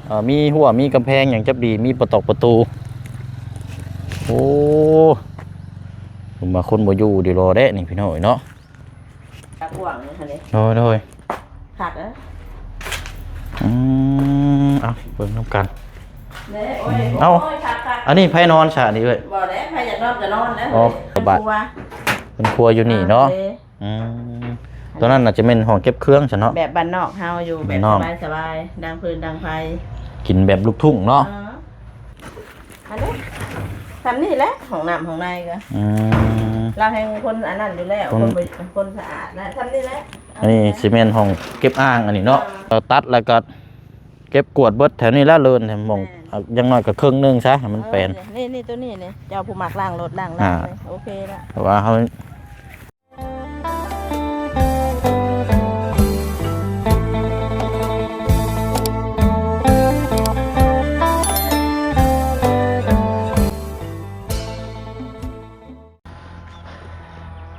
ອ່າ ມີຮົ້ວ ມີກຳແພງຫຍັງຈັບດີ ມີປະຕອກປະຕູ. ໂອ້ ມາຄົນບໍ່ຢູ່ດີລໍແດ່ນີ້ ພີ່ນ້ອງເອີຍເນາະ. ກະກວ້າງນີ້ຫັ້ນເດ້. ໂດຍ ໂດຍ. ຄັກເອີ. ອືມ ເອົາ ເບິ່ງນຳກັນ. ເດ້ ໂອ້ຍ ເອົ້າ ໂອ້ຍ ຄັກໆ. ອັນນີ້ໃຜນອນຊະນີ້ເອີຍ? ບໍ່ແຫຼະ ໃຜຢາກນອນກະນອນແຫຼະ. ອໍ ເອີຍ ເປັນຄົວ ເປັນຄົວຢູ່ນີ້ເນາະ. ອືມ ໂຕນັ້ນໜ້າຈະແມ່ນຫ້ອງເກັບເຄື່ອງຊັ້ນເນາະ. ແບບບ້ານນອກເຮົາຢູ່ແບບ ບ້ານນອກ ສະບາຍໆ ດັງຟືນດັງໄຟ ກິນແບບລູກທຸ່ງເນາະ. ເອີ ອັນນີ້ ສ່ຳນີ້ແຫຼະ ຫ້ອງນ້ຳຫ້ອງໃນກະ ອືມ ລາວແຮ່ງຄົນອັນນັ້ນຢູ່ແລ້ວ ຄົນ ຄົນສະອາດນະ ສ່ຳນີ້ແຫຼະ. ອັນນີ້ຊິແມ່ນຫ້ອງເກັບອ່າງອັນນີ້ເນາະ. ເອີ ເອົາຕັດແລ້ວກະເກັບກວາດເບິດແຖວນີ້ແຫຼະ ເລີນໃຫ້ໝ່ອງ ແມ່ນ ຢ່າງໜ້ອຍກະເຄິ່ງໜຶ່ງຊະ ໃຫ້ມັນແປນ. ເອີ ນີ້ ນີ້ ໂຕນີ້ນີ້ ເຈົ້າຜູ້ມັກລ້າງລົດລ້າງລາ ອ່າ ໂອເຄລະ ເພາະວ່າເຮົາ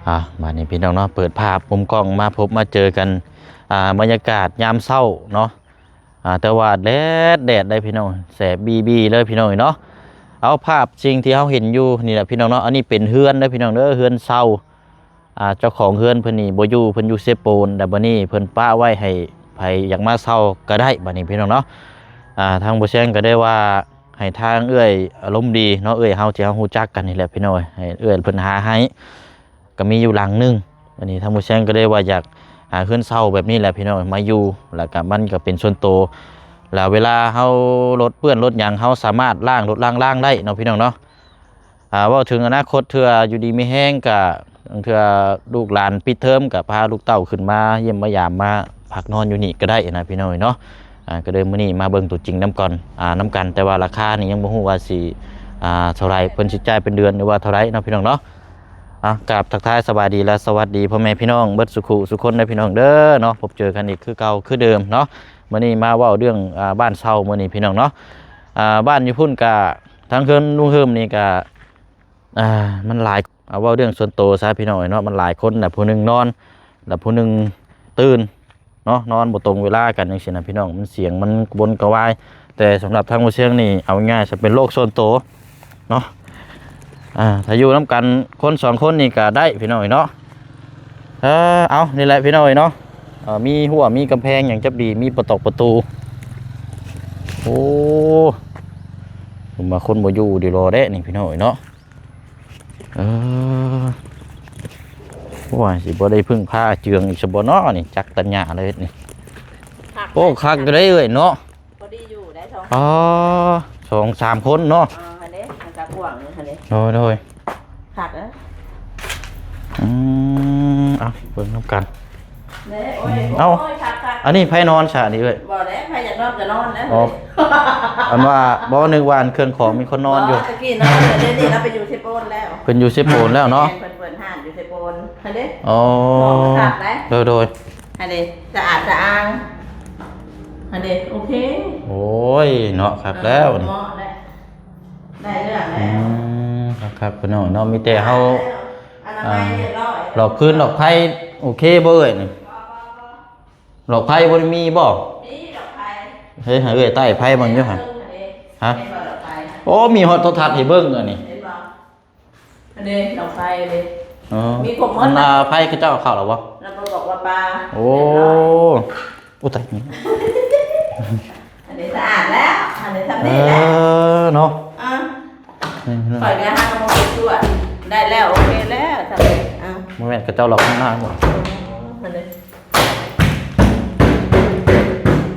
ອ່າ ບາດນີ້ພີ່ນ້ອງເນາະ ເປີດພາບມຸມກ້ອງມາພົບມາເຈີກັນ ອ່າ ບັນຍາກາດຍາມເຊົ້າເນາະ. ອ່າ ແຕ່ວ່າແດດ ແດດໄດ໋ພີ່ນ້ອງ ແສບບີໆເລີຍພີ່ນ້ອງເອີຍເນາະ. ເອົາ ພາບສິ່ງທີ່ເຮົາເຫັນຢູ່ນີ້ແຫຼະພີ່ນ້ອງເນາະ. ອັນນີ້ເປັນເຮືອນເດີພີ່ນ້ອງເດີ ເຮືອນເຊົ່າ. ອ່າ ເຈົ້າຂອງເຮືອນເພິ່ນນີ້ບໍ່ຢູ່ ເພິ່ນຢູ່ເຊໂປນ ແຕ່ບັດນີ້ເພິ່ນປະໄວ້ໃຫ້ໃຜຢາກມາເຊົ່າກະໄດ້ບັດນີ້ພີ່ນ້ອງເນາະ. ອ່າ ທາງບໍ່ແຊງກະໄດ້ວ່າໃຫ້ທາງເອື້ອຍອາລົມດີເນາະ ເອື້ອຍເຮົາທີ່ເຮົາຮູ້ຈັກກັນນີ້ແຫຼະພີ່ນ້ອງເອີຍ ໃຫ້ເອື້ອຍເພິ່ນຫາໃຫ້ ກະມີຢູ່ຫຼັງໜຶ່ງ. ອັນນີ້ທາງບໍ່ແຊງກະໄດ້ວ່າຢາກຫາເຮືອນເຊົ່າແບບນີ້ແຫຼະພີ່ນ້ອງ ມາຢູ່ ແລ້ວກະມັນກະເປັນສ່ວນໂຕ ແລ້ວເວລາເຮົາລົດເປື້ອນລົດຫຍັງ ເຮົາສາມາດລ້າງລົດລ້າງລາງໄດ້ເນາະພີ່ນ້ອງເນາະ. ອ່າ ເວົ້າເຖິງອະນາຄົດ ເທື່ອຢູ່ດີມີແຮງກະ ເທື່ອລູກຫຼານປິດເທີມກະພາລູກເຕົ້າຂຶ້ນມາຢ້ຽມມາຢາມ ມາພັກນອນຢູ່ນີ້ກະໄດ້ນະພີ່ນ້ອງເອີຍເນາະ. ອ່າ ກະເລີຍມື້ນີ້ມາເບິ່ງໂຕຈິງນຳກ່ອນ ອ່າ ນຳກັນ ແຕ່ວ່າລາຄານີ້ຍັງບໍ່ຮູ້ວ່າຊິ ອ່າ ເທົ່າໃດ ເພິ່ນຊິຈ່າຍເປັນເດືອນ ຫຼືວ່າເທົ່າໃດເນາະພີ່ນ້ອງເນາະ. ອ່າ ກາບທັກທາຍສະບາຍດີ ແລະ ສະຫວັດດີພໍ່ແມ່ພີ່ນ້ອງເບິດສູ່ຄູ່ສູ່ຄົນເດີພີ່ນ້ອງເດີເນາະ. ພົບເຈີກັນອີກຄືເກົ່າຄືເດີມເນາະ. ມື້ນີ້ມາເວົ້າເລື່ອງ ອ່າ ບ້ານເຊົ່າມື້ນີ້ພີ່ນ້ອງເນາະ. ອ່າ ບ້ານຢູ່ພຸ້ນກະ ທາງເຮືອນລຸງເຮີມນີ້ກະ ອ່າ ມັນຫຼາຍ ເອົາເວົ້າເລື່ອງສ່ວນໂຕຊະພີ່ນ້ອງເອີຍເນາະ ມັນຫຼາຍຄົນນະ ຜູ້ໜຶ່ງນອນ ແລ້ວຜູ້ໜຶ່ງຕື່ນເນາະ ນອນບໍ່ຕົງເວລາກັນຈັ່ງຊີ້ນະພີ່ນ້ອງ ມັນສຽງມັນກະວົນກະວາຍ. ແຕ່ສຳລັບທາງບໍ່ຊຽງນີ້ ເອົາງ່າຍຊະເປັນໂລກສ່ວນໂຕເນາະ. ອ່າ ຖ້າຢູ່ນຳກັນຄົນສອງຄົນນີ້ກະໄດ້ພີ່ນ້ອງເອີຍເນາະ. ເອີ ເອົາ ນີ້ແຫຼະພີ່ນ້ອງເອີຍເນາະ ເອີ ມີຮົ້ວມີກຳແພງຫຍັງຈັບດີ ມີປະຕອກປະຕູ. ໂອ້ ມາຄົນບໍ່ຢູ່ດີລໍແດ່ນີ້ພີ່ນ້ອງເອີຍເນາະ. ເອີ ໂອ້ຍ ຊິບໍ່ໄດ້ເພິ່ງພາເຈືອງອີກຊະບໍ່ເນາະນີ້ ຈັກຕັນຍາເລີຍນີ້. ໂອ້ ຄັກຢູ່ເດ້ເອື້ອຍເນາະ ພໍດີຢູ່ໄດ້ສອງ ອໍ ສອງສາມຄົນເນາະ. ເອີ ຫັ້ນເດ້ ມັນກະກວ້າງຫັ້ນເດ້. ໂດຍ ໂດຍ ຄັກເອີ. ອືມ ເອົາ ເບິ່ງນຳກັນ. ເດ້ ໂອ້ຍ ເອົ້າ ໂອ້ຍ ຄັກໆ. ອັນນີ້ໃຜນອນຊະນີ້ເອີຍ? ບໍ່ແຫຼະ ໃຜຢາກນອນກະນອນແຫຼະ. ອໍ ອັນວ່າ ບໍ່ ນຶກວ່າອັນເຄື່ອງຂອງມີຄົນນອນຢູ່. ບໍ່ ຕະກີ້ນອນ ດຽວນີ້ລາວໄປຢູ່ເຊໂປນແລ້ວ. ເພິ່ນຢູ່ເຊໂປນແລ້ວເນາະ. ແມ່ນ ເພິ່ນເປີດຮ້ານຢູ່ເຊໂປນ. ຫັ້ນເດ້ ອໍ ໂດຍໆ ຫັ້ນເດ້ ສະອາດສະອ້າງ. ຫັ້ນເດ້ ໂອເຄ. ໂອ້ຍ ເນາະ ຄັກແລ້ວນີ້ ເໝາະແລ້ວ ໄດ້ເລື່ອງແລ້ວ. ອືມ ຄັກໆ ພີ່ນ້ອງເນາະ ມີແຕ່ເຮົາ ອະນາໄມຮຽບຮ້ອຍ ອ່າ ຫຼອກພື້ນຫຼອກໄພ ໂອເຄບໍ່ເອີຍນີ້? ບໍ່ ບໍ່ ບໍ່ ຫຼອກໄພບໍ່ໄດ້ມີບໍ່? ມີຫຼອກໄພ. ເຮີ້ຍ ໃຫ້ເອື້ອຍໄຕ້ໄພເບິ່ງຢູ່ຫັ້ນ. ເບິ່ງຫັ້ນເດ້ ຮະ? ເຫັນບໍ່ຫຼອກໄພ? ໂອ້ ມີຮອດໂທລະທັດໃຫ້ເບິ່ງອັນນີ້ ເຫັນບໍ່? ອັນນີ້ຫຼອກໄຟເດ້ ເອີ ມີຄົບໝົດ. ອັນ ອ່າ ໄຟເຂົາເຈົ້າເຂົ້າແລ້ວບໍ່? ລາວບອກວ່າປາ ໂອ້ ໂອ້ ຕາຍ ອັນນີ້ສະອາດແລ້ວ ອັນນີ້ທຳ ເອີ ນີ້ແຫຼະເນາະ. ອ່າ ຂ້ອຍກະຫາກະມາເຮັດຕົວະໄດ້ແລ້ວ ໂອເຄແລ້ວ ທຳນີ້. ອ່າ ບໍ່ແມ່ນເຂົາເຈົ້າລັອກຂ້າງໜ້າບໍ່? ອັນນີ້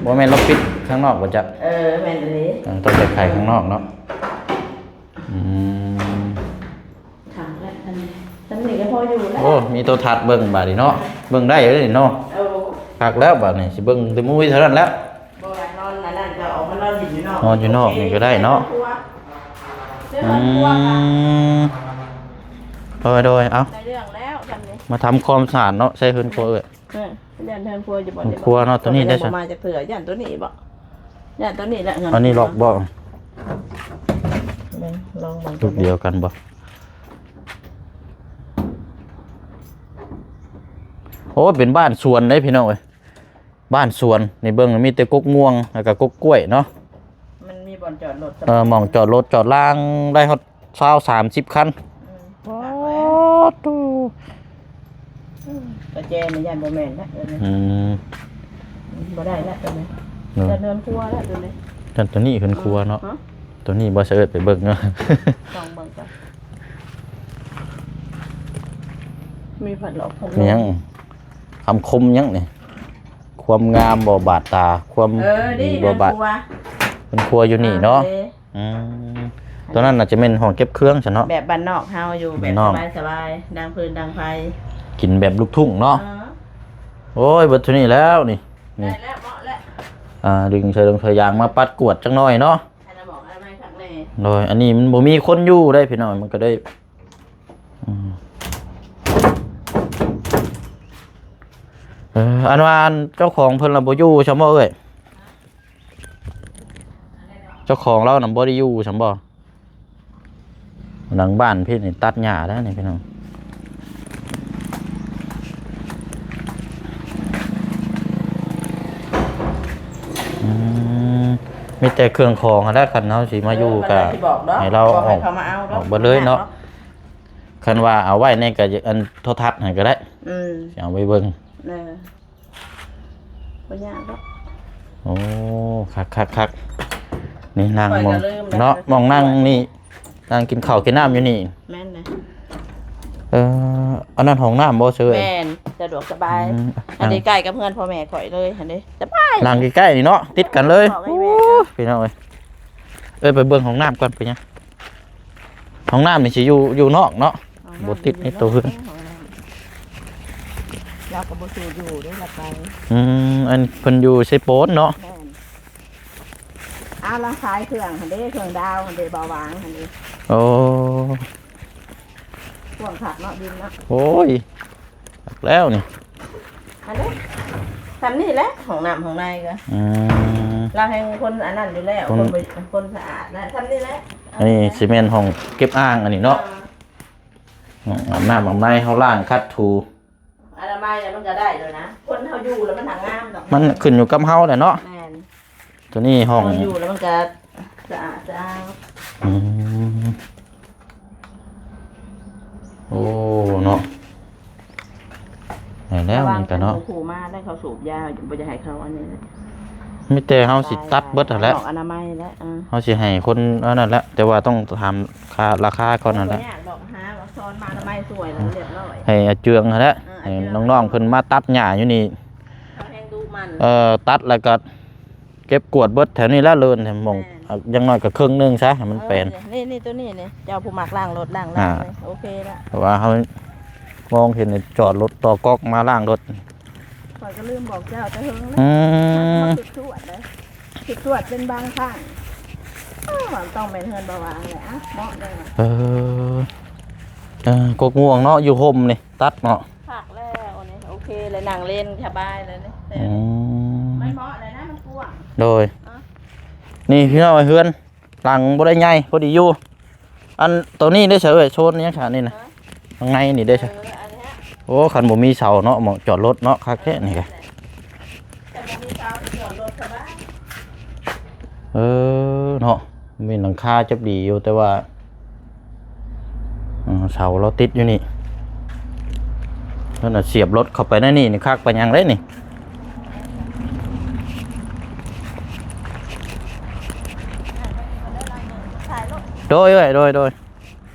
ບໍ່ແມ່ນລາວປິດຂ້າງນອກບໍ່? ເອີ ແມ່ນອັນນີ້ ເອີ ຕ້ອງໄປໄຂຂ້າງນອກເນາະ. ອືມ ຄັກແລ້ວ ອັນນີ້ ອັນນີ້ກະພໍຢູ່ແລ້ວ. ໂອ້ ມີໂທລະທັດເບິ່ງບາດນີ້ເນາະ ເບິ່ງໄດ້ເລີຍເນາະ. ໂອ້ ຄັກແລ້ວບາດນີ້ ຊິເບິ່ງແຕ່ມຸ້ຍເທົ່ານັ້ນແຫຼະ. ບໍ່ ຢາກນອນອັນນັ້ນກະອອກມານອນຫຼິ້ນຢູ່ນອກ ນອນຢູ່ນອກນີ້ກະໄດ້ເນາະ. ອືມ ໂດຍ ໂດຍ ເອົາ ໄດ້ເລື່ອງແລ້ວ ທຳນີ້ ມາທຳຄວາມສະອາດເນາະ ໃສ່ເຮືອນຄົວເອີຍ. ເອີ ຢ້ານເຮືອນຄົວຢູ່ບໍ່? ເຮືອນຄົວເນາະ ໂຕນີ້ໄດ້ຊະ ບໍ່ມາຈັກເທື່ອ ຢ້ານໂຕນີ້ບໍ່? ຢ້ານໂຕນີ້ແຫຼະ. ອັນນີ້ລັອກບໍ່? ເບິ່ງ ລອງເບິ່ງ ລູກດຽວກັນບໍ່? ໂອ້ ເປັນບ້ານສວນເດ້ພີ່ນ້ອງເອີຍ ບ້ານສວນນີ້. ເບິ່ງ ມີແຕ່ກົກມ່ວງ ແລ້ວກະກົກກ້ວຍເນາະ. ບ່ອນຈອດລົດ ເອີ ໝ່ອງຈອດລົດຈອດລາງໄດ້ຮອດຊາວ ສາມສິບຄັນ. ອືມ ປາດໂທ້ ອືມ ກະແຈນີ້ຢ້ານບໍ່ແມ່ນລະ ເອີ ອືມ ບໍ່ໄດ້ລະຕົວນີ້ ເນາະ ຈະເຮືອນຄົວລະຕົວນີ້ ຈັນຕົວນີ້ເຮືອນຄົວເນາະ. ຮະ ຕົວນີ້ບໍ່ສະເອີດໄປເບິ່ງເນາະ ລອງເບິ່ງກ່ອນ ມີພັດລົມ ມີຫຍັງ ຄຳຄົມຫຍັງນີ້ ຄວາມງາມບໍ່ບາດຕາ ຄວາມ ເອີ ດີ ດີບໍ່ບາດ ເຮືອນຄົວ ເຮືອນຄົວຢູ່ນີ້ເນາະ. ເອີ ອືມ ຕົວນັ້ນໜ້າຈະແມ່ນຫ້ອງເກັບເຄື່ອງຊັ້ນເນາະ ແບບບ້ານນອກເຮົາຢູ່ແບບ ບ້ານນອກ ສະບາຍໆ ດັງຟືນດັງໄຟ ກິນແບບລູກທຸ່ງເນາະ. ເອີ ໂອ້ຍ ເບິດເທົ່ານີ້ແລ້ວນີ້ ນີ້ ໄດ້ແລ້ວ ເໝາະແລ້ວ ອ່າ ດຶງສາຍລົງສາຍຢາງມາປັດກວດຈັກໜ່ອຍເນາະ. ອັນນັ້ນໝອງອະນາໄມຄັກແນ່ ໂດຍ ອັນນີ້ມັນບໍ່ມີຄົນຢູ່ເດ້ພີ່ນ້ອງ ມັນກໍໄດ້ ອືມ ເອີ ອັນວ່າອັນເຈົ້າຂອງເພິ່ນລະບໍ່ຢູ່ຊັ້ນບໍ່ເອື້ອຍ? ເຈົ້າຂອງລາວນະບໍ່ໄດ້ຢູ່ຊັ້ນບໍ່? ຫຼັງບ້ານພີ້ນີ້ຕັດຫຍ້າແລ້ວນີ້ພີ່ນ້ອງ ອືມ ມີແຕ່ເຄື່ອງຂອງຫັ້ນແຫຼະ ຄັນເຮົາຊິມາຢູ່ ເອີ ກໍ ເພິ່ນກໍຊິບອກດອກ ໃຫ້ລາວ ບອກໃຫ້ ອອກ ເຂົາມາເອົາດອກ ອອກເບິດເລີຍເນາະ. ຄັນວ່າເອົາໄວ້ໃນກະ ອັນໂທລະທັດຫັ້ນກໍໄດ້ ອືມ ຊິເອົາໄວ້ເບິ່ງ ເອີ ບໍ່ຍາກດອກ. ໂອ້ ຄັກໆໆ ນີ້ນັ່ງ ຂ້ອຍກໍລືມ ເນາະ ເນາະ ໝ່ອງນັ່ງນີ້ ນັ່ງກິນເຂົ້າກິນນ້ຳຢູ່ນີ້ ແມ່ນນະ. ເອີ ອັນນັ້ນຫ້ອງນ້ຳບໍ່ເຊີຍ? ແມ່ນ ສະດວກສະບາຍ ອືມ ອັນນີ້ໃກ້ກັບເຮືອນພໍ່ແມ່ຂ້ອຍເລີຍ ຫັ້ນເດ້ ສະບາຍ ນັ່ງໃກ້ໆນີ້ເນາະ ຕິດກັນເລີຍ. ໂອ້ຍ ພີ່ນ້ອງເອີຍ ເອີ ໄປເບິ່ງຫ້ອງນ້ຳກ່ອນ ເປັນຫຍັງ? ຫ້ອງນ້ຳນີ້ຊິຢູ່ ຢູ່ນອກເນາະ ຫ້ອງນ້ຳ ບໍ່ຕິດໃນໂຕເຮືອນ ຫ້ອງນ້ຳ ລາວກໍບໍ່ສູ່ຢູ່ເດ້ ລາວໄປ ອືມ ອັນເພິ່ນຢູ່ເຊໂປນເນາະ. ແມ່ນ ອ້າວ ລາວຂາຍເຄື່ອງຫັ້ນເດ້ ເຄື່ອງດາວຫັ້ນເດ້ ເບົາຫວາງຫັ້ນເດ້. ໂອ້ ກວ້າງຄັກເນາະ ດິນເນາະ ໂອ້ຍ ຄັກແລ້ວນີ້ ອັນນີ້ ສ່ຳນີ້ແຫຼະ ຫ້ອງນ້ຳຫ້ອງໃນກໍ ອືມ ລາວແຮ່ງຄົນອັນນັ້ນຢູ່ແລ້ວ ຄົນ ຄົນ ຄົນສະອາດນະ ສ່ຳນີ້ແຫຼະ. ອັນນີ້ຊິແມ່ນຫ້ອງເກັບອ່າງອັນນີ້ເນາະ ຫ້ອງອາບນ້ຳອາບໃນ ເຮົາລ້າງຂັດຖູ ອະນາໄມແລ້ວມັນກໍໄດ້ແລ້ວນະ ຄົນເຮົາຢູ່ແລ້ວມັນຫາງາມດອກ ມັນຂຶ້ນຢູ່ກັບເຮົາແຫຼະເນາະ. ແມ່ນ ຕົວນີ້ຫ້ອງ ຄົນຢູ່ແລ້ວມັນກໍສະອາດສະອ້າວ ອືມ ໂອ້ ເນາະ ໄດ້ແລ້ວນີ້ກະເນາະ ລະວັງຄັນໝູ່ຄູ່ມາແລ້ວເຂົາສູບຢາ ບໍ່ຢາກໃຫ້ເຂົາອັນນີ້ ມີແຕ່ເຮົາຊິຕັດເບິດຫັ້ນແຫຼະ ອະນາໄມແຫຼະ ເອີ ເຮົາຊິໃຫ້ຄົນອັນນັ້ນແຫຼະ ແຕ່ວ່າຕ້ອງຖາມຄ່າ ລາຄາກ່ອນນັ້ນແຫຼະ ບໍ່ຍາກດອກ ຫາສອນມາອະນາໄມຊ່ວຍແລ້ວລຽບຮ້ອຍ ໃຫ້ອາເຈືອງຫັ້ນແຫຼະ ເອີ ໃຫ້ນ້ອງໆເພິ່ນມາຕັດຫຍ້າຢູ່ນີ້ ເຂົາແຮ່ງດຸມັນ ເອີ ຕັດແລ້ວກໍ ເກັບກວາດເບິດແຖວນີ້ແຫຼະ ເລີນໝ່ອງ ແມ່ນ ຢ່າງໜ້ອຍກໍເຄິ່ງໜຶ່ງຊະ ໃຫ້ມັນແປນ ເອີ ນີ້ ນີ້ ຕົວນີ້ນີ້ ເຈົ້າຜູ້ມັກລ້າງລົດລ້າງລາ ອ່າ ໂອເຄລະ ເພາະວ່າເຮົາມອງເຫັນຈອດລົດຕໍ່ກັອກມາລ້າງລົດ ຂ້ອຍກໍລືມບອກເຈົ້າແຕ່ເຫິງແລ້ວ ອືມ ມາຄິດທວດເດ້ ຄິດທວດເປັນບາງຄັ້ງ ເອີ ມັນຕ້ອງແມ່ນເຮືອນບໍ່ຫວາງແຫຼະ ເນາະ ເອີ ເອີ ກົກມ່ວງເນາະ ຢູ່ຮົ່ມນີ້ ຕັດເນາະ ຄັກແລ້ວນີ້ ໂອເຄເລີຍ ນັ່ງເຫຼັ້ນສະບາຍເລີຍນີ້ ອືມ ມັນເໝາະເລີຍນະ ມັນກວ້າງ ໂດຍ ນີ້ພີ່ນ້ອງ ເຮືອນຫຼັງບໍ່ໄດ້ໃຫຍ່ ພໍດີຢູ່ ອັນໂຕນີ້ໄດ້ຊະເອີຍ ໂຊນຫຍັງຊະນີ້ນະ ຮະ ຂ້າງໃນນີ້ໄດ້ຊະ ເອີ ອັນນີ້ຮະ ໂອ້ ຄັນບໍ່ມີເສົາເນາະ ໝ່ອງຈອດລົດເນາະ ຄັກແທ້ນີ້ກະ ຄັນບໍ່ມີເສົາຈອດລົດສະບາຍ ເອີ ເນາະ ມີຫຼັງຄາຈັບດີຢູ່ ແຕ່ວ່າ ອືມ ເສົາລາວຕິດຢູ່ນີ້ ເພິ່ນເອົາສຽບລົດເຂົ້າໄປໃນນີ້ ນີ້ຄັກປານຫຍັງເດ້ນີ້ ໂດຍເອື້ອຍ ໂດຍ ໂດຍ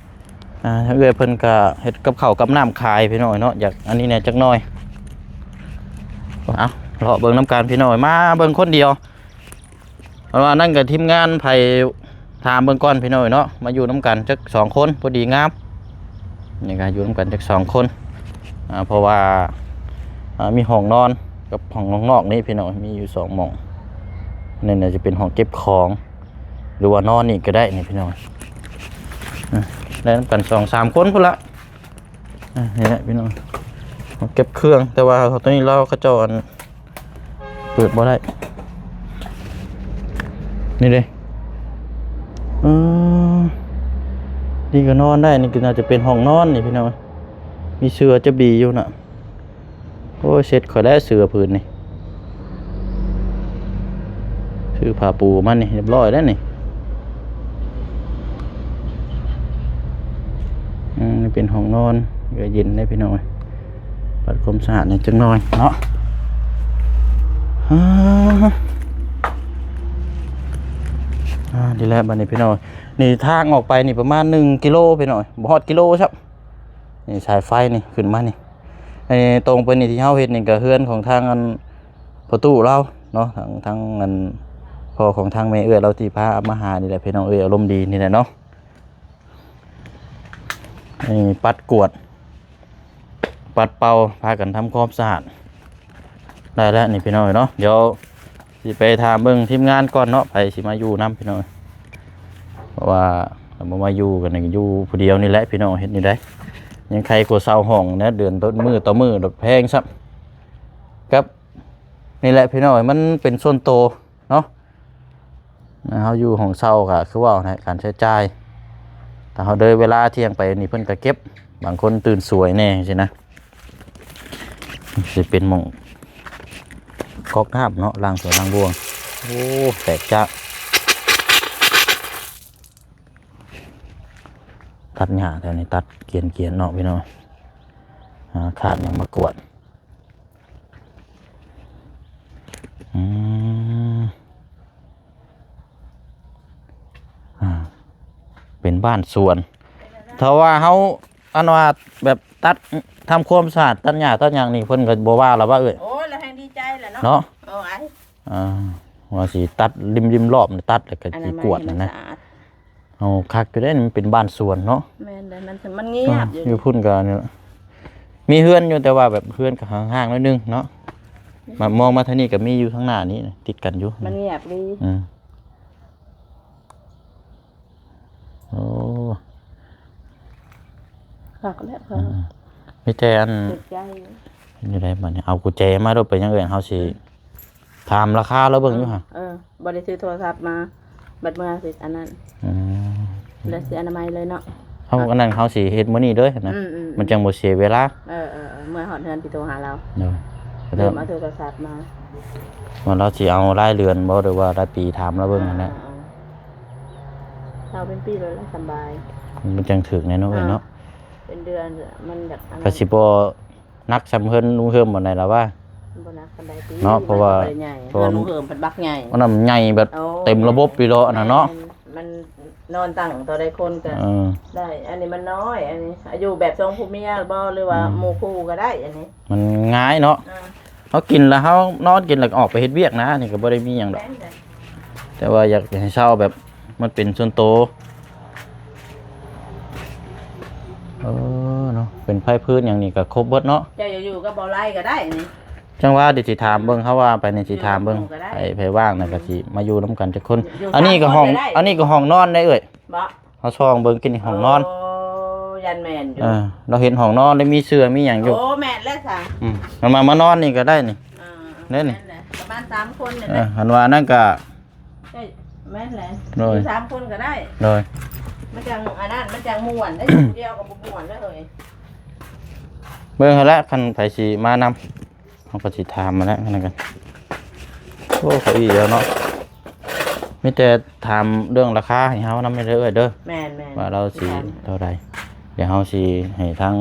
ອ່າ ເອື້ອຍເພິ່ນກະເຮັດກັບເຂົ້າກັບນ້ຳຂາຍພີ່ນ້ອງເນາະ ຢາກອັນນີ້ແດ່ຈັກໜ້ອຍ ເອົາ ເລາະເບິ່ງນຳກັນພີ່ນ້ອງ ມາເບິ່ງຄົນດຽວ ເພາະວ່ານັ້ນກໍທີມງານໃຜ ຖາມເບິ່ງກ່ອນພີ່ນ້ອງເນາະ ມາຢູ່ນຳກັນຈັກສອງຄົນ ພໍດີງາມ ນີ້ກໍຢູ່ນຳກັນຈັກສອງຄົນ ອ່າ ເພາະວ່າ ອ່າ ມີຫ້ອງນອນກັບຫ້ອງນອກນີ້ພີ່ນ້ອງ ມີຢູ່ສອງໝ່ອງ ນີ້ໜ້າຈະເປັນຫ້ອງເກັບຂອງ ຫຼືວ່ານອນນີ້ກໍໄດ້ນີ້ພີ່ນ້ອງ ອ່າ ໄດ້ນຳກັນສອງສາມຄົນພຸ້ນລະ ອ່າ ນີ້ແຫຼະພີ່ນ້ອງ ເກັບເຄື່ອງ ແຕ່ວ່າໂຕນີ້ລາວເຂົາເຈົ້າ ອັນ ເປີດບໍ່ໄດ້ ນີ້ເດ້ ເອີ ນີ້ກໍນອນໄດ້ ນີ້ກໍໜ້າຈະເປັນຫ້ອງນອນນີ້ພີ່ນ້ອງ ມີເສື່ອຈັບດີຢູ່ນະ ໂອ້ຍ ເຊັດຂ້ອຍແລ້ວເສື້ອຜືນນີ້ ຊື້ຜ້າປູມານີ້ ຮຽບຮ້ອຍແລ້ວນີ້ ເປັນຫ້ອງນອນ ກໍເຢັນໄດ໋ພີ່ນ້ອງເອີຍ. ປັດຄວາມສະອາດແດ່ຈັກໜ່ອຍເນາະ. ອາ ອາ ນີ້ແຫຼະ ບັດນີ້ພີ່ນ້ອງ ນີ້ທາງອອກໄປນີ້ປະມານໜຶ່ງກິໂລພີ່ນ້ອງ ບໍ່ຮອດກິໂລຊ້ຳ. ນີ້ສາຍໄຟນີ້ຂຶ້ນມານີ້ ນີ້ຕົງໄປນີ້ທີ່ເຮົາເຮັດນີ້ກໍເຮືອນຂອງທາງອັນພໍ່ຕູ້ລາວເນາະ ທາງ ທາງອັນພໍ່ຂອງທາງແມ່ເອື້ອຍລາວທີ່ພາມາຫານີ້ແຫຼະ ພີ່ນ້ອງເອີຍ ອາລົມດີນີ້ແຫຼະເນາະ. ນີ້ປັດກວາດ ປັດເປົ່າ ພາກັນທຳຄວາມສະອາດໄດ້ແລ້ວນີ້ພີ່ນ້ອງເນາະ. ດຽວຊິໄປຖາມເບິ່ງທີມງານກ່ອນເນາະ ໃຜຊິມາຢູ່ນຳພີ່ນ້ອງ ເພາະວ່າບໍ່ມາຢູ່ກັນ ຢູ່ຜູ້ດຽວນີ້ແຫຼະພີ່ນ້ອງ ເຮັດແນວໃດ ຍັງໄຄກວ່າເຊົ່າຫ້ອງແດ່ ເດືອນຕໍ່ມື້ຕໍ່ມື້ໂດດແພງຊ້ຳ. ກັບນີ້ແຫຼະພີ່ນ້ອງ ມັນເປັນສ່ວນໂຕເນາະ. ເຮົາຢູ່ຫ້ອງເຊົ່າກໍຄືເວົ້າແຫຼະ ການໃຊ້ຈ່າຍ ຖ້າເຮົາເດີນເວລາທ່ຽງໄປນີ້ ເພິ່ນກໍເກັບ ບາງຄົນຕື່ນສວຍແດ່ຈັ່ງຊີ້ນະ. ຊິເປັນໝ່ອງກອກນ້ຳເນາະ ລ້າງຖ້ວຍລ້າງບ່ວງ. ໂອ້ ແຕກຈາກ ຕັດຫຍ້າແຖວນີ້ ຕັດກຽນໆເນາະພີ່ນ້ອງ. ຫາຄາດຫຍັງມາກວາດ. ອືມ ອ່າ ເປັນບ້ານສວນ ຖ້າວ່າເຮົາ ອັນວ່າແບບຕັດ ທຳຄວາມສະອາດ ຕັດຫຍ້າຕັດຫຍັງນີ້ ເພິ່ນກໍບໍ່ວ່າລະວ່າເອີຍ. ໂອ້ຍ ລະແຮງດີໃຈລະເນາະ ເນາະ. ເອີ ອ່າ ວ່າຊິຕັດລິມໆລອບ ຕັດແລ້ວກໍຊິກວດຫັ້ນນະ. ເອົາ ຄັກຢູ່ເດ້ ມັນເປັນບ້ານສວນເນາະ. ແມ່ນເດ້ ມັນ ມັນງຽບຢູ່ ຢູ່ພຸ້ນກໍນີ້ ມີເຮືອນຢູ່ ແຕ່ວ່າແບບເຮືອນກໍຫ່າງໆໜ້ອຍໜຶ່ງເນາະ. ມາ ມອງມາທາງນີ້ກໍມີຢູ່ທາງໜ້ານີ້ ຕິດກັນຢູ່ ມັນງຽບດີ. ອືມ ໂອ້ ຄັກແລ້ວ ອືມ ມີແຕ່ອັນ ຖືກໃຈຢູ່. ເປັນຈັ່ງໃດບັດນີ້ ເອົາກຸນແຈມາໂລດ ເປັນຫຍັງເອີຍ ເຮົາຊິ ອືມ ຖາມລາຄາລາວເບິ່ງຢູ່ຫະ. ເອີ ບໍ່ໄດ້ຖືໂທລະສັບມາ ບັດເມື່ອຊິອັນນັ້ນ. ອືມ ແລ້ວຊິອະນາໄມເລີຍເນາະ. ເຮົາອັນນັ້ນ ເຮົາຊິເຮັດມື້ນີ້ເລີຍນະ ອືມໆໆ ມັນຈັ່ງບໍ່ເສຍເວລາ. ເອີໆໆ ເມື່ອຮອດເຮືອນຊິໂທຫາລາວ. ໂດຍ ລືມເອົາໂທລະສັບມາ ວ່າລາວຊິເອົາລາຍເດືອນບໍ່ ຫຼືວ່າລາຍປີ ຖາມລາວເບິ່ງຫັ້ນແຫຼະ. ເອີໆໆ ເອົາເປັນປີໂລດລະສະບາຍ ມັນຈັ່ງຖືກແນ່ເນາະ ເອີຍເນາະ. ເປັນເດືອນມັນແບບອັນນັ້ນ ກໍຊິບໍ່ ໜັກສ່ຳເຮືອນລຸງເຮີມບໍ່ໄດ້ລະວ່າ. ບໍ່ໜັກປານໃດຕິ ເນາະ ເພາະວ່າ ມັນກໍບໍ່ໄດ້ໃຫຍ່ ເຮືອນລຸງເຮີມເພິ່ນບັກໃຫຍ່ ອັນນັ້ນໃຫຍ່ແບບ ໂອ້ ເຕັມລະບົບຢູ່ເນາະ ອັນນັ້ນເນາະ. ແມ່ນ ມັນນອນຕັ້ງເທົ່າໃດຄົນກໍ ເອີ ໄດ້. ອັນນີ້ມັນນ້ອຍ ອັນນີ້ຢູ່ແບບສອງຜົວເມຍບໍ່ ຫຼືວ່າ ອືມ ໝູ່ຄູ່ກໍໄດ້. ອັນນີ້ມັນງ່າຍເນາະ ອ່າ ເຮົາກິນແລ້ວເຮົານອນ ກິນແລ້ວກໍອອກໄປເຮັດວຽກນະ ນີ້ກໍບໍ່ໄດ້ມີຫຍັງດອກ. ແມ່ນເດ້ ແຕ່ວ່າຢາກໃຫ້ເຊົ່າແບບ ມັນເປັນສ່ວນໂຕ. ເອີເນາະ ເປັນໄຟພື້ນຫຍັງນີ້ກໍຄົບເບິດເນາະ. ເຈົ້າຢາກຢູ່ກັບເບົາໄລກໍໄດ້ນີ້. ຈັ່ງວ່າດຽວຊິຖາມເບິ່ງ ເຮົາວ່າໄປນີ້ຊິຖາມເບິ່ງ ຢູ່ກັບໝູ່ກໍໄດ້ ໃຜ ໃຜວ່າງນັ້ນກໍ ອືມ ຊິມາຢູ່ນຳກັນຈັກຄົນ. ຢູ່ ອັນນີ້ກໍຫ້ອງ ສາມຄົນກໍໄດ້ ອັນນີ້ກໍຫ້ອງນອນໄດ໋ເອື້ອຍ. ບໍ່ ເຮົາສ່ອງເບິ່ງກິນຫ້ອງນອນ. ໂອ້ ຢ້ານແມ່ນຢູ່. ເອີ ລາວເຫັນຫ້ອງນອນໄດ້ມີເສື້ອມີຫຍັງຢູ່. ໂອ້ ແມ່ນແລ້ວຊະ. ອືມ ມັນມາ ມານອນນີ້ກໍໄດ້ນີ້. ອ່າ ແມ່ນນີ້ ແມ່ນແຫຼະ ປະມານສາມຄົນນີ້ແຫຼະ. ເອີ ຄັນວ່ານັ້ນກໍ ເອີ ແມ່ນແຫຼະ ໂດຍ ຢູ່ສາມຄົນກໍໄດ້. ໂດຍ ມັນຈັ່ງອັນນັ້ນ ມັນຈັ່ງມ່ວນໄດ໋ ຢູ່ຜູ້ດຽວກໍບໍ່ມ່ວນເດ້ເຮີ້ຍ. ເບິ່ງຫັ້ນແຫຼະ ຄັນໃຜຊິມານຳ ເຮົາກໍຊິຖາມຫັ້ນແຫຼະ ນັ້ນກັນ. ໂອ້ ເກົ້າอี้ແລ້ວເນາະ ມີແຕ່ຖາມເລື່ອງລາຄາໃຫ້ເຮົານຳເດີເອື້ອຍເດີ. ແມ່ນໆ ວ່າລາວຊິເທົ່າໃດ ດຽວເຮົາຊິໃຫ້ທາງ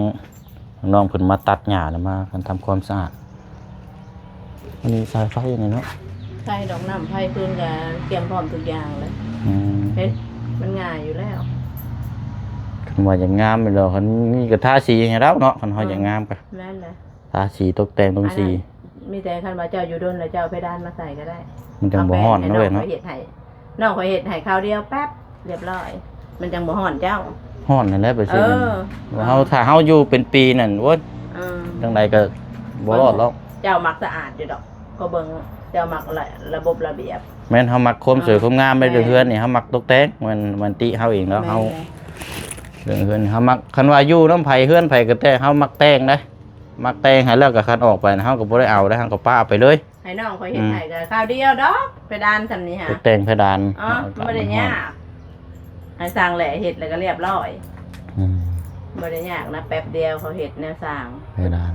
ນ້ອງເພິ່ນມາຕັດຫຍ້າ ແລ້ວມາກັນທຳຄວາມສະອາດ. ອັນນີ້ສາຍໄຟອັນນີ້ເນາະ ໃສ່ດອກນ້ຳໄຟ ເພິ່ນກໍກຽມພ້ອມທຸກຢ່າງແລ້ວ. ອືມ ເຫັນ ມັນງ່າຍຢູ່ແລ້ວ. ຄັນວ່າຢາກງາມແມ່ນດອກ ຄັນນີ້ກໍທາສີໃຫ້ລາວເນາະ ຄັນເຮົາ ອືມ ຢາກງາມກໍ ແມ່ນແຫຼະ ທາສີຕົກແຕ່ງລົງສີ. ອັນນັ້ນ ມີແຕ່ຄັນວ່າເຈົ້າຢູ່ດົນແລ້ວເຈົ້າເອົາເພດານມາໃສ່ກໍໄດ້. ມັນຈັ່ງບໍ່ຮ້ອນເນາະເອື້ອຍເນາະ. ເອົາແປ້ງແມ່ນ້ອງຂ້ອຍເຮັດໃຫ້ ນ້ອງຂ້ອຍເຮັດໃຫ້ຄາວດຽວແປັບ ຮຽບຮ້ອຍ ມັນຈັ່ງບໍ່ຮ້ອນເຈົ້າ. ຮ້ອນນັ້ນແຫຼະ ໄປເຊີນ. ເອີ ເຮົາ ຖ້າເຮົາຢູ່ເປັນປີນັ້ນ ໂອ້ຍ ເອີ ຈັ່ງໃດກໍບໍ່ລອດຫຼອກ. ເຈົ້າມັກສະອາດຢູ່ດອກ ກໍເບິ່ງເຈົ້າມັກລະ ລະບົບລະບຽບ. ແມ່ນ ເຮົາມັກຄວາມສວຍ ເອີ ຄວາມງາມໃນເຮືອນນີ້ ເຮົາມັກຕົກແຕ່ງ. ແມ່ນ ແມ່ນຕິເຮົາເອງເນາະ. ແມ່ນ ເຮົາ ເລື່ອງເຮືອນນີ້ ເຮົາມັກ ຄັນວ່າຢູ່ນຳໃຜ ເຮືອນໃຜກໍແຕ່ ເຮົາມັກແຕ່ງເດ້ ມັກແຕ່ງໃຫ້ແລ້ວກໍ ຄັນອອກໄປ ເຮົາກໍບໍ່ໄດ້ເອົາເດ້ ເຮົາກໍປະໄປເລີຍ. ໃຫ້ນ້ອງຂ້ອຍເຮັດໃຫ້ ອືມ ກໍຄາວດຽວດອກ ເພດານສ່ຳນີ້ຫາ ຕົກແຕ່ງເພດານ. ອໍ ບໍ່ໄດ້ຍາກ ໃຫ້ຊ່າງແຫຼະເຮັດແລ້ວກໍຮຽບຮ້ອຍ. ອືມ ບໍ່ໄດ້ຍາກນະ ແປັບດຽວເຂົາເຮັດແນວສ້າງ ເພດານ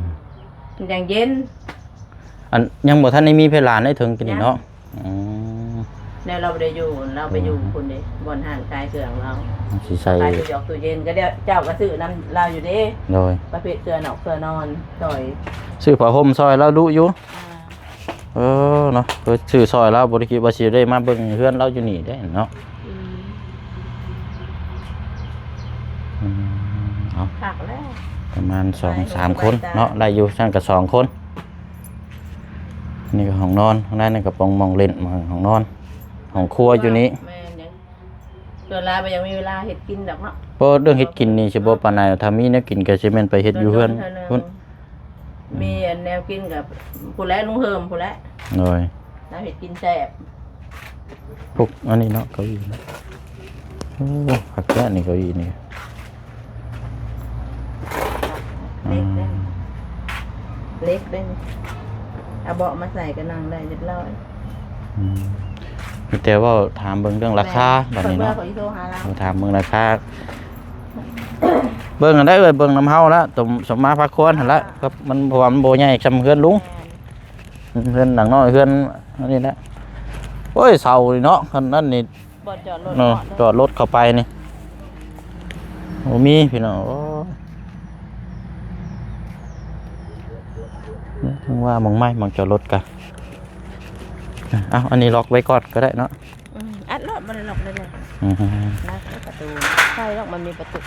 ມັນຈັ່ງເຢັນ. ອັນ ຍັງບໍ່ທັນໄດ້ມີເພດານໃນເທິງກິນນີ້ເນາະ. ຍັງ. ອືມ ແນວລາວບໍ່ໄດ້ຢູ່ ລາວໄປຢູ່ ອືມ ພຸ້ນເດ້ ບ່ອນຮ້ານຂາຍເຄື່ອງລາວ ມັນຊິໃສ່ ຂາຍຕູ້ຢອກຕູ້ເຢັນ ກໍດຽວເຈົ້າກໍຊື້ນຳລາວຢູ່ເດ້ ໂດຍ ປະເພດເຄື່ອງນອກເຄື່ອງນອນ ໂດຍ ຊື້ຜ້າຫົ່ມຊ່ອຍລາວດຸຢູ່ ອ່າ ເອີ ເນາະ ເພິ່ນຊື້ຊ່ອຍລາວ ບໍ່ໄດ້ຄິດວ່າຊິໄດ້ມາເບິ່ງເຮືອນລາວຢູ່ນີ້ເດ້ເນາະ ອືມ ອືມ ເອົາ ຄັກແລ້ວ ປະມານສອງສາມຄົນເນາະ ໄດ້ຢູ່ ຊັ້ນກໍສອງຄົນ ນີ້ກໍຫ້ອງນອນ ທາງໃນນີ້ກໍປ່ອງໝ່ອງຫຼິ້ນ ຫ້ອງນອນ ຫ້ອງຄົວຢູ່ນີ້ ແມ່ນ ຍັງ ສ່ວນຫຼາຍບໍ່ຢາກມີເວລາເຮັດກິນດອກເນາະ ເພາະເລື່ອງເຮັດກິນນີ້ຊິບໍ່ປານໃດ ຖ້າມີແນວກິນກໍຊິແມ່ນໄປເຮັດຢູ່ເຮືອນພຸ້ນ ໂດນໆເທື່ອໜຶ່ງ ອືມ ມີອັນແນວກິນກໍພຸ້ນແຫຼະ ລຸງເຮີມພຸ້ນແຫຼະ ໂດຍ ລາວເຮັດກິນແຊບ ພວກອັນນີ້ເນາະ ເກົ້າอี้ເນາະ ໂອ້ ຄັກແທ້ນີ້ ເກົ້າอี้ນີ້ ເຫຼັກເດ້ ອືມ ເຫຼັກເດ້ ເອົາເບາະມາໃສ່ກໍນັ່ງໄດ້ຮຽບຮ້ອຍ ອືມ ມີແຕ່ເວົ້າຖາມເບິ່ງເລື່ອງລາຄາ ແມ່ນ ບັດນີ້ເນາະ ຂ້ອຍເມື່ອຂ້ອຍຊິໂທຫາລາວ ເຮົາຖາມເບິ່ງລາຄາ ເບິ່ງອັນໃດເອີຍ ເບິ່ງນຳເຮົາລະ ສົມ ສົມມາພາຄວນຫັ້ນລະ ອ່າ ກັບມັນ ເພາະວ່າມັນບໍ່ໃຫຍ່ສ່ຳເຮືອນລຸງ ແມ່ນ ເຮືອນຫຼັງນ້ອຍ ເຮືອນອັນນີ້ແຫຼະ ໂອ້ຍ ເຊົານີ້ເນາະ ຄັນນັ້ນນີ້ ບໍ່ຈອດລົດເນາະ ເນາະ ຈອດລົດເຂົ້າໄປນີ້ ບໍ່ມີພີ່ນ້ອງ ໂອ້ຍ ເຖິງວ່າໝ່ອງໃໝ່ ໝ່ອງຈອດລົດກະ ເອົາ ອັນນີ້ລັອກໄວ້ກ່ອນກໍໄດ້ເນາະ ອືມ ອັດໂລດ ບໍ່ໄດ້ລັອກໄດ້ເລີຍ ອືມ ລັອກປະຕູ ໃຊ່ດອກ ມັນມີປະຕູ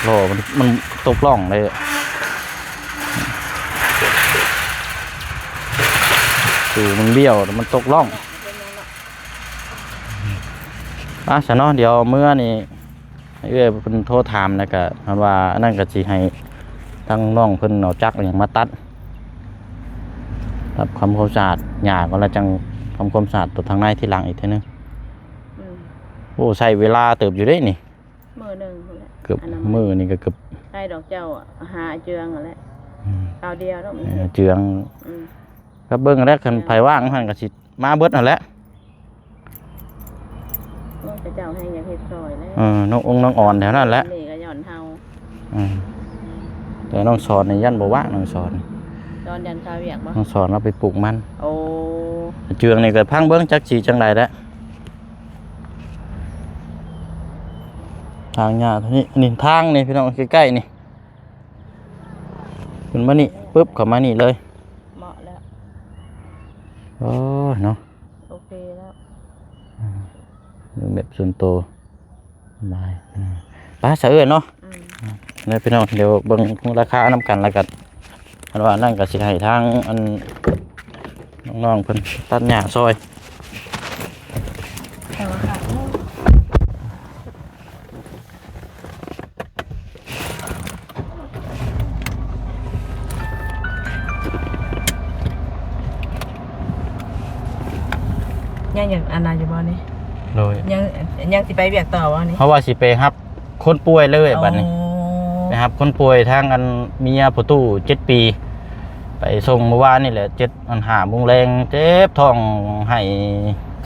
ລໍ້ມັນ ມັນຕົກຮ່ອງເດ້ ປະຕູມັນບ້ຽວ ມັນຕົກຮ່ອງ ອ່າ ຊະເນາະ ດຽວເມື່ອນີ້ ໃຫ້ເອື້ອຍເພິ່ນໂທຖາມ ແລ້ວກະຄັນວ່າອັນນັ້ນກະຊິໃຫ້ທາງນ້ອງເພິ່ນເອົາຈັກອີ່ຫຍັງມາຕັດ ຕັດທຳຄວາມສະອາດຫຍ້າກ່ອນ ແລ້ວຈັ່ງທຳຄວາມສະອາດຕົວທາງໃນທີຫຼັງອີກເທື່ອໜຶ່ງ ອືມ ໂອ້ ໃຊ້ເວລາເຕີບຢູ່ເດ້ນີ້ ມື້ໜຶ່ງພຸ້ນແຫຼະ ເກືອບ ອັນນັ້ນມື້ນີ້ກໍເກືອບ ໃຊ້ດອກເຈົ້າຫາເຈືອງຫັ້ນແຫຼະ ອືມ ຄາວດຽວດອກມັນ ເອີ ເຈັບ ເຈືອງ ອືມ ກໍເບິ່ງແລ້ວ ຄັນ ເອີ ໃຜວ່າງຫັ້ນກໍຊິ ມາເບິດຫັ້ນແຫຼະ ໂອ້ຍ ເຂົາເຈົ້າແຮ່ງຢາກເຮັດຊ່ອຍແຫຼະ ເອີ ນ້ອງອົງນ້ອງອອນແຖວນັ້ນແຫຼະ ນີ້ກໍຍ້ອນເຮົາ ອືມ ແຕ່ນ້ອງສອນນີ້ຢ້ານບໍ່ວ່າງ ນ້ອງສອນ ສອນຢ້ານຄາວຽກບໍ່? ນ້ອງສອນລາວໄປປູກມັນ ໂອ້ ເຈືອງນີ້ກໍພັງເບິ່ງຈັກຊິຈັ່ງໃດແຫຼະ ທາງຫຍ້າເທົ່ານີ້ ນີ້ທາງນີ້ພີ່ນ້ອງ ໃກ້ໆນີ້ ຂຶ້ນມານີ້ປຶບ ເຂົ້າມານີ້ເລີຍ ເໝາະແລ້ວ ໂອ້ຍເນາະ ໂອເຄແລ້ວ ອືມ ເບິ່ງແບບສ່ວນໂຕ ສະບາຍ ອືມ ໄປຊະເອື້ອຍເນາະ ອືມ ແລ້ວພີ່ນ້ອງ ດຽວເບິ່ງລາຄານຳກັນ ແລ້ວກໍ ຄັນວ່ານັ້ນກໍຊິໃຫ້ທາງອັນ ນ້ອງໆເພິ່ນຕັດຫຍ້າຊ່ອຍ ແຕ່ວ່າ ຍັງ ຍັງອັນນັ້ນຢູ່ບໍ່ນີ້? ໂດຍ ຍັງ ຍັງຊິໄປວຽກຕໍ່ບໍ່ນີ້? ເພາະວ່າຊິໄປຮັບຄົນປ່ວຍເລີຍ ໂອ້ ບັດນີ້ ໄປຮັບຄົນປ່ວຍທາງອັນເມຍພໍ່ຕູ້ເຈັດປີ ໄປສົ່ງມື້ວານນີ້ແຫຼະ ເຈັດ ອັນຫ້າໂມງແລງ ເຈັບທ້ອງໄຫ້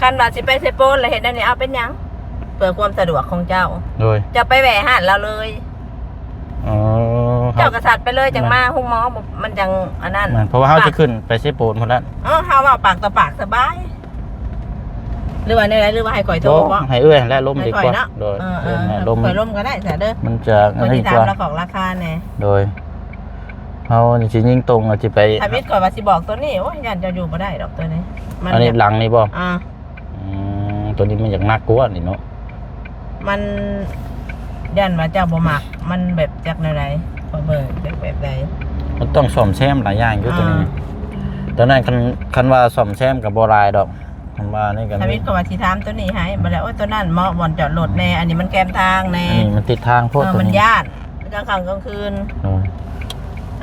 ຄັນວ່າຊິໄປເຊໂປນລະເຮັດແນວນີ້ ເອົາເປັນຫຍັງ? ເພື່ອຄວາມສະດວກຂອງເຈົ້າ ໂດຍ ເຈົ້າໄປແວ່ຮ້ານລາວເລີຍ ອໍ ເຈົ້າກໍສັດໄປເລີຍ ຈັ່ງມາໂຮງໝໍ ມັນຈັ່ງອັນນັ້ນ ແມ່ນ ເພາະວ່າເຮົາຊິຂຶ້ນໄປເຊໂປນພຸ້ນແຫຼະ ເອີ ເຮົາເວົ້າປາກຕໍ່ປາກສະບາຍ ຫຼືວ່າແນວໃດ ຫຼືວ່າໃຫ້ຂ້ອຍໂທບໍ? ໃຫ້ເອື້ອຍຫັ້ນແຫຼະລົມດີກວ່າ ໃຫ້ຂ້ອຍເນາະ ໂດຍ ເອີ ເອີ ເອີ ໃຫ້ລົມ ຂ້ອຍລົມກໍໄດ້ຊະເດີ ມັນຈະ ຂ້ອຍຊິຖາມລາຄອງລາຄາແດ່ ໂດຍ ເຮົານີ້ຊິຍິງຕົງ ຊິໄປ ທຳອິດຂ້ອຍວ່າຊິບອກໂຕນີ້ ໂອ້ຍ ຢ້ານເຈົ້າຢູ່ບໍ່ໄດ້ດອກໂຕນີ້ ມັນ ອັນນີ້ຫຼັງນີ້ບໍ່? ອ່າ ອືມ ໂຕນີ້ມັນຢາກໜັກກວ່ານີ້ເນາະ ມັນ ຢ້ານວ່າເຈົ້າບໍ່ມັກ ມັນແບບຈັກແນວໃດ ຂ້ອຍເບິ່ງຈັກແບບໃດ ມັນຕ້ອງສ້ອມແຊມຫຼາຍຢ່າງຢູ່ໂຕນີ້ ອ່າ ໂຕນັ້ນຄັນ ຄັນວ່າສ້ອມແຊມກໍບໍ່ຫຼາຍດອກ ຄັນວ່ານີ້ກໍ ທຳອິດກໍວ່າຊິຖາມໂຕນີ້ໃຫ້ ບໍ່ໄດ້ ໂອ້ຍ ໂຕນັ້ນເໝາະບ່ອນຈອດລົດແດ່ ອັນນີ້ມັນແຄມທາງແດ່ ອັນນີ້ມັນຕິດທາງໂພດ ເອີ ໂຕນີ້ ມັນຢ້ານກາງຄ່ຳກາງຄືນ ເອີ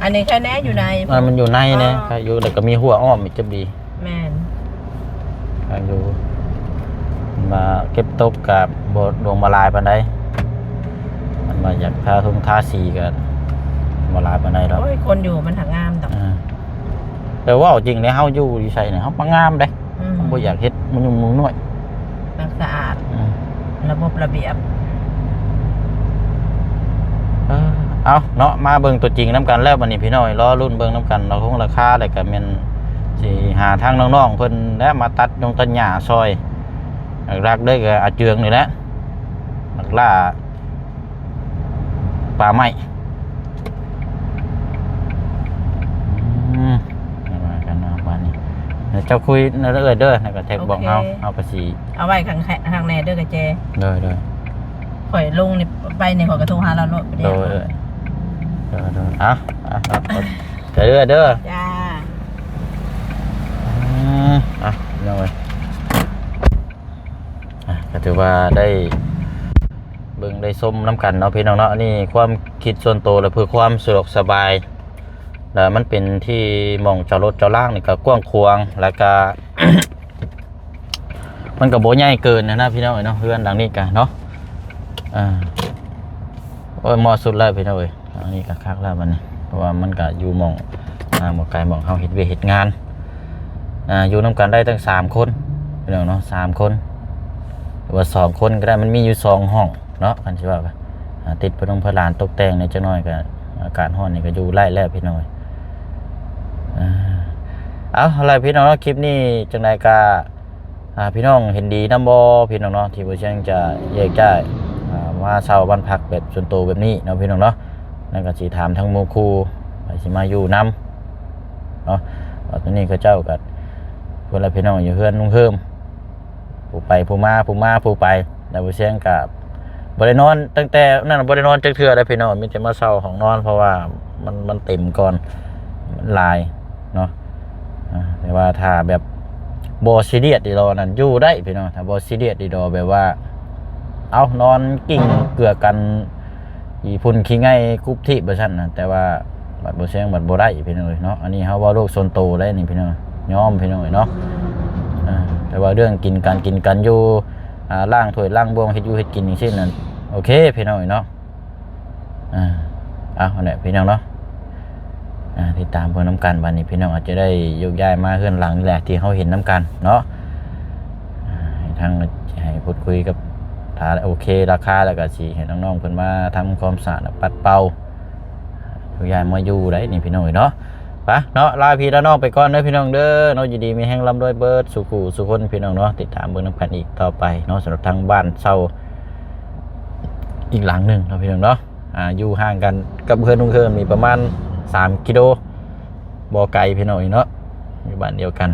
ອັນນີ້ແຄ່ແນ່ຢູ່ໃນ ອ່າ ມັນຢູ່ໃນແນ່ ອ່າ ຢູ່ ແລ້ວກໍມີຮົ້ວອ້ອມອີກຈະດີ ແມ່ນ ອາຍຸ ມາເກັບຕົກກະບໍ່ ດວງບໍ່ຫຼາຍປານໃດ ອັນວ່າຢາກທາທຸງທາສີກະບໍ່ຫຼາຍປານໃດດອກ ໂອ້ຍ ຄົນຢູ່ມັນຫາງາມດອກ ອ່າ ແຕ່ເວົ້າຈິງແລ້ວ ເຮົາຢູ່ທີ່ໃສນີ້ ເຮົາກໍງາມເດ້ ອືມ ເຮົາບໍ່ຢາກເຮັດມັນຫຍຸ້ງມັນໜ້ອຍ ມັນສະອາດ ອືມ ລະບົບລະບຽບ ເອີ ເອົາເນາະ ມາເບິ່ງຕົວຈິງນຳກັນແລ້ວ ບັດນີ້ພີ່ນ້ອງ ລໍລຸ້ນເບິ່ງນຳກັນເນາະ ຄົງລາຄາ ແລ້ວກະແມ່ນ ຊິຫາທາງນ້ອງໆເພິ່ນແຫຼະມາຕັດນົງຕັດຫຍ້າຊ່ອຍ. ຫຼັກໆເດີກໍອາເຈືອງນີ້ແຫຼະ ຫຼັກລ່າປ່າໄມ້. ອືມ ວ່າກັນເນາະ ບາດນີ້ ແລ້ວເຈົ້າຄຸຍນຳເອື້ອຍເດີ ແລ້ວກໍແທັກບອກເຮົາ ໂອເຄ ເຮົາກໍຊິ ເອົາໄວ້ຂ້າງ ຂ້າງແນ່ເດີກະແຈ. ໂດຍໆ ຂ້ອຍລົງນີ້ໄປນີ້ ຂ້ອຍກໍໂທຫາລາວໂລດ. ໂດຍ ໂດຍໆ ເອົາ ເອົາ ເອົາ ໃຈເດີ້ເດີ. ຈ້າ ອືມ ອ່ະ ພີ່ນ້ອງເອີຍ ອ່ະ ກໍຖືວ່າໄດ້ເບິ່ງໄດ້ຊົມນຳກັນເນາະ ພີ່ນ້ອງເນາະ. ອັນນີ້ຄວາມຄິດສ່ວນໂຕ ແລະ ເພື່ອຄວາມສະດວກສະບາຍ ແລະ ມັນເປັນທີ່ໝ່ອງຈອດລົດຈອດລາງນີ້ກໍກວ້າງຂວາງ ແລ້ວກໍ ມັນກໍບໍ່ໃຫຍ່ເກີນນະ ພີ່ນ້ອງເອີຍເນາະ. ເຮືອນຫຼັງນີ້ກະເນາະ ອ່າ ໂອ້ຍ ເໝາະສຸດແລ້ວ ພີ່ນ້ອງເອີຍ. ອັນນີ້ກໍຄັກແລ້ວບັດນີ້ ເພາະວ່າມັນກໍຢູ່ໝ່ອງ ອ່າ ບໍ່ໄກໝ່ອງເຮົາເຮັດວຽກເຮັດງານ ອ່າ ຢູ່ນຳກັນໄດ້ຕັ້ງສາມຄົນ ພີ່ນ້ອງເນາະ ສາມຄົນ ຫຼືວ່າສອງຄົນກໍໄດ້. ມັນມີຢູ່ສອງຫ້ອງເນາະ ຄັນຊິວ່າ ອ່າ ຕິດເພິ່ນ ເພິ່ນຫຼານຕົກແຕ່ງແດ່ຈັກໜ້ອຍ ກໍອາກາດຮ້ອນນີ້ກໍຢູ່ໄດ້ແລ້ວ ພີ່ນ້ອງເອີຍ. ອ່າ ເອົາ ເອົາລະ ພີ່ນ້ອງເນາະ ຄລິບນີ້ຈັ່ງໃດກໍ ອ່າ ພີ່ນ້ອງເຫັນດີນຳບໍ່ ພີ່ນ້ອງເນາະ ທີ່ບໍ່ຊຽງຈະແຍກຍ້າຍ ອ່າ ມາເຊົ່າບ້ານພັກແບບສ່ວນໂຕແບບນີ້ເນາະ ພີ່ນ້ອງເນາະ. ນັ້ນກໍຊິຖາມທາງໝູ່ຄູ່ ໃຜຊິມາຢູ່ນຳເນາະ ວ່າຕອນນີ້ເຂົາເຈົ້າກໍ ເພິ່ນລະພີ່ນ້ອງຢູ່ເຮືອນລຸງເຮີມ ຜູ້ໄປຜູ້ມາ ຜູ້ມາຜູ້ໄປ. ແລ້ວບໍ່ຊຽງກໍບໍ່ໄດ້ນອນ ຕັ້ງແຕ່ນັ້ນບໍ່ໄດ້ນອນຈັກເທື່ອເດ້ ພີ່ນ້ອງ ມີແຕ່ມາເຊົ່າຫ້ອງນອນ ເພາະວ່າມັນ ມັນເຕັມກ່ອນ ມັນຫຼາຍເນາະ. ອ່າ ແຕ່ວ່າຖ້າແບບບໍ່ຊີຣຽສອີ່ຫຼໍນັ້ນຢູ່ໄດ້ ພີ່ນ້ອງ. ຖ້າບໍ່ຊີຣຽສອີ່ຫຼໍແບບວ່າ ເອົ້າ ນອນກິ້ງເກືອກກັນ ຂີ້ຝຸ່ນຂີ້ໄງ່ກຸບທິບວ່າຊັ້ນນະ. ແຕ່ວ່າບັດບໍ່ແຊງບັດບໍ່ໄດ້ ພີ່ນ້ອງເອີຍເນາະ. ອັນນີ້ເຮົາເວົ້າໂລກສ່ວນໂຕໄດ໋ນີ້ ພີ່ນ້ອງ ຍອມ ພີ່ນ້ອງເອີຍເນາະ. ອ່າ ແຕ່ວ່າເລື່ອງກິນ ການກິນການຢູ່ ອ່າ ລ້າງຖ້ວຍລ້າງບ່ວງ ເຮັດຢູ່ເຮັດກິນຈັ່ງຊີ້ນັ້ນ ໂອເຄ ພີ່ນ້ອງເອີຍເນາະ. ອ່າ ເອົາ ຫັ້ນແຫຼະ ພີ່ນ້ອງເນາະ. ອ່າ ຕິດຕາມເບິ່ງນຳກັນ ບັດນີ້ພີ່ນ້ອງອາດຈະໄດ້ໂຍກຍ້າຍມາເຮືອນຫຼັງນີ້ແຫຼະ ທີ່ເຮົາເຫັນນຳກັນເນາະ. ອ່າ ໃຫ້ທາງ ໃຫ້ພູດຄຸຍກັບ ຖ້າໂອເຄລາຄາແລ້ວ ກໍຊິໃຫ້ນ້ອງໆເພິ່ນມາທຳຄວາມສະອາດ ແລະ ປັດເປົ່າ ໂຍກຍ້າຍມາຢູ່ໄດ໋ນີ້ ພີ່ນ້ອງເອີຍເນາະ. ປະເນາະ ລາພີ່ລານ້ອງໄປກ່ອນເດີ ພີ່ນ້ອງເດີເນາະ. ຢູ່ດີມີແຮງ ລ່ຳລວຍເບິດສູ່ຄູ່ສູ່ຄົນ ພີ່ນ້ອງເນາະ. ຕິດຕາມເບິ່ງນຳກັນອີກຕໍ່ໄປເນາະ ສຳລັບທາງບ້ານເຊົ່າ ອີກຫຼັງໜຶ່ງເນາະ ພີ່ນ້ອງເນາະ. ອ່າ ຢູ່ຫ່າງກັນກັບເຮືອນລຸງເຮີມນີ້ປະມານສາມກິໂລ ບໍ່ໄກ ພີ່ນ້ອງເອີຍເນາະ ຢູ່ບ້ານດຽວກັນ.